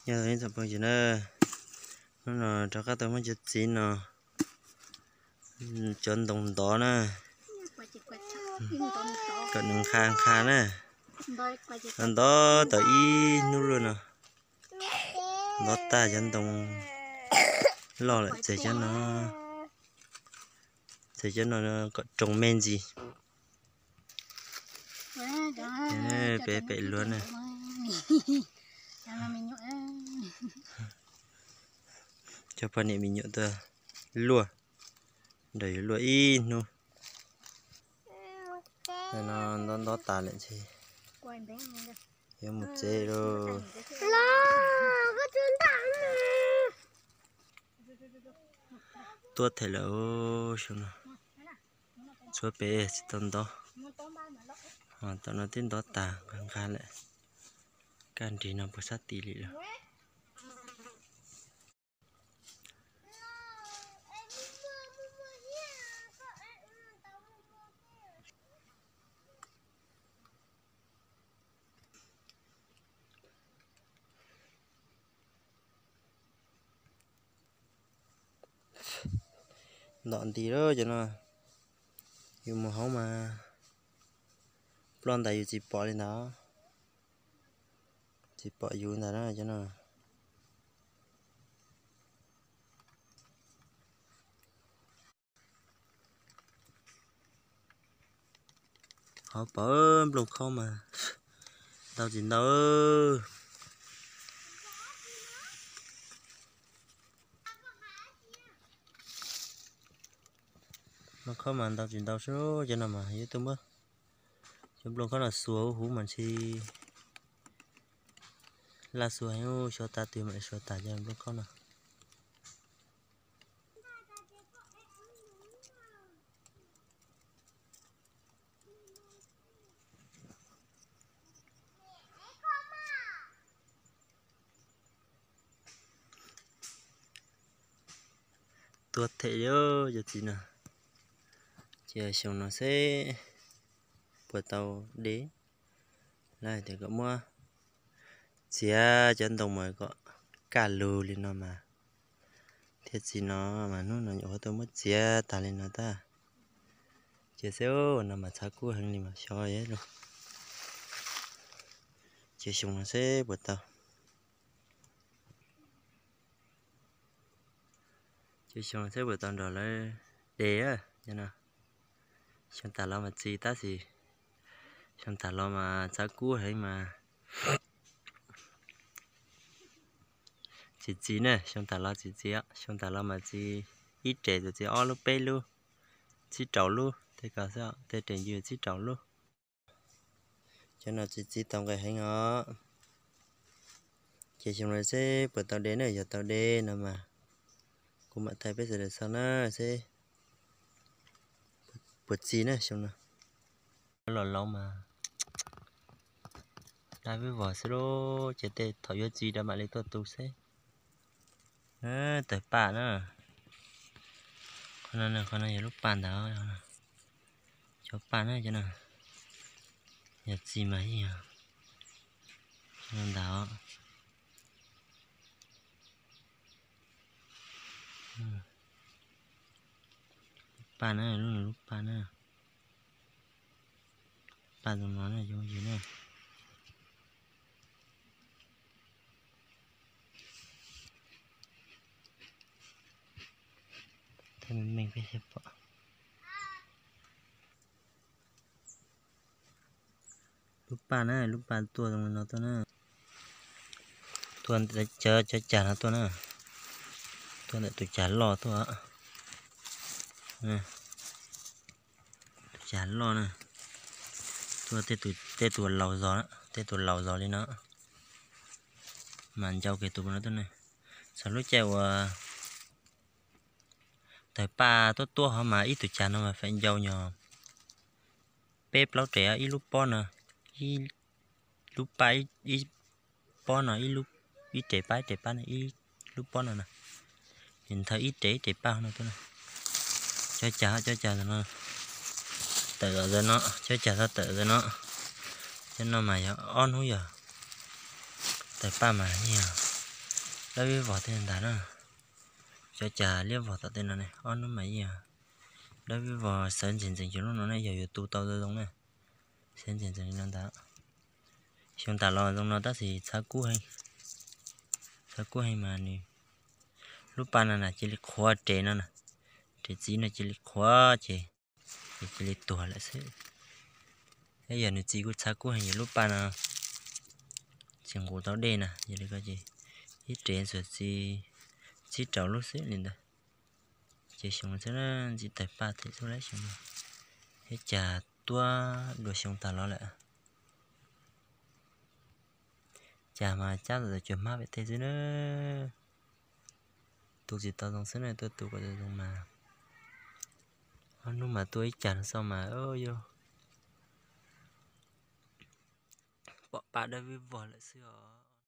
Nyob zoo ib tsoom phooj ywg na, hnub no rov qab tau muab cov txiv no, cov ntoo ntov na, kom nws nqha nqha na, ntov tau ib hnub luaj no, ntov tag cov ntoo loj lawm txog cov no, txog cov no kom roos me ntsis. Pem pem luag na. Cov poj niam me nyuam tuaj luaj, nrog yus luaj ib hnub. No ntov ntov tas lawm ces yuav mus tsev lauj. Tuaj them lawm xyoo no, tshuav pem tsis tau ntov. Tom no twb ntov tas nqha nqha lawm, kaj nrig no puas sab tid li lawm. Ntom nti lawm cov no, yus mus hauv mas ploj ntais yus tsis pom li ntawd, tsis pom yus ntag na cov no. Hov pom nplooj khaub mas ntau tsis ntau. Nplooj khaub mas ntau tsis ntau sub, cov no mas yuav tuaj muab cov nplooj khaub no xuas huv huv mas ntshe laj xuas heev, xyov tas twg mam li xuas tas cov nplooj khaub no. Tuaj them li cov txiv no, ces xyoo no seb puas tau de. Lawv hais tias kom muab txiav cov ntoo mas kom kaj lug li no mas thiaj txi no, mas hnub no nyuam qhuav tuaj muab txiav tag li no tag. Ces seb no mas txhav kub heev li mas xyov lug. Ces xyoo no seb puas tau. Ces xyoo no seb puas tau nrog lawv de no. Xyoo tas los mas txi tab sis xyoo tas los mas txhav kub heev mas tsis txi ne. Xyoo tas los tsis txi, xyoo tas los mas txi ib rev txawm txi ob lub peb lub, txib rau lub tej ko xwb, tej rev ncw txib rau lub. Cov no txi txiv tau nqaij heev os. Ces xyoo no seb puas tau de ne, yog tau de no mas kuv mam thaij peb sawv daws xauj na seb puas txi na xyoo no. Los laus mas dab vij vog xwb lauj, ces tej thaum yuav txi rov mam li tuaj tu seb. Tawg paj na. Qhov no, qhov no yog lub paj ntawd. Cov paj na cov no yog txi mas yeej yog ntawd. Paj na, lub no lub paj na. Paj zoo no na cov phooj ywg na. Thaij me me peb thiaj pom. Lub paj na, lub paj tuaj zoo li no tuaj na. Tuaj ntawm cov cag no tuaj na. Tuaj ntawm tus cag loj tuaj. Tus cag loj na. Tuaj tej tus laus zog, tej tus laus zog li no mas ncau kiag tus no tuaj ne. Txog lub caij uas tawg paj tuaj tuaj hov mas ib tug cag no mas feem ncau nyog peb plaub rev, ib lub pob no, ib lub paj ib pob no, ib rev paj ib rev paj no, ib lub pob no na. Ces nthawv ib rev ib rev paj no tuaj na. Cov cag, cov cag no tawm zaum no, cov cag tawm zaum no. Cov no mas yog ob hnub yog tawg paj mas yog Dawb vij vog tej ntag na. Cov cas liab vog tom tej no ne, ob hnub mas yeej yog dawb vij vog, xawv ntxeev ntxeev cov lub no ne, yog yuav tu tau zoo zoo na. Xawv ntxeev ntxeev li no ntag. Xyoo tas los zoo no tab sis txhav kub heev, txhav kub heev mas nws lub pa no na cia li qhuav rem no na, rem txiv no cia li qhuav ces, ces cia li tuag lawm xwb. Thiab yog nws txiv kuj txhav kub heev ces lub pa no tsis nqus tau dej na, yog li ko ces ib rem xuas txi, txib rau lub xwb li ntawd. Ces xyoo xwb na, ntxiv tawg paj them xub lab xyoo no, thiab cas tuaj dua xyoo tas los lawm. Cas mas cab tau cuag hmab pem tej xwb na. Tu tsis tau zoo xwb na, tuaj tu kom tau zoo mas. Ob hnub mas tuaj ib cas no xwb mas, yog pom pa dawb vij vog lawm xwb os.